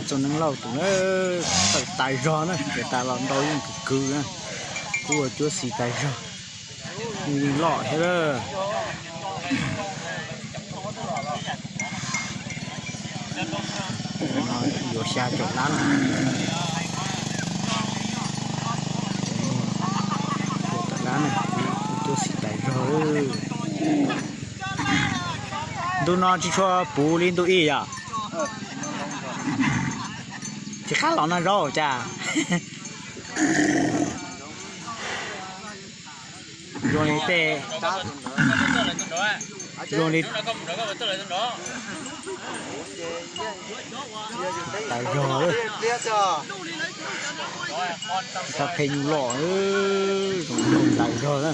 Txog neeg lauj tus na, tawm tas zog na, ces tas los ntau yeej kws kwv na, kuj ua cuab xis tas zog, yeej loj thiab lawm. No yuav xya caum lab na, xya caum lab na, ua cuab xis tas zog. Ntu no tsis tshua puv li ntu ib yom. Tsis qab los no zaub cas. Zoo li tej, zoo li tas zog, tas phe nyuj loj, zoo tas zog na.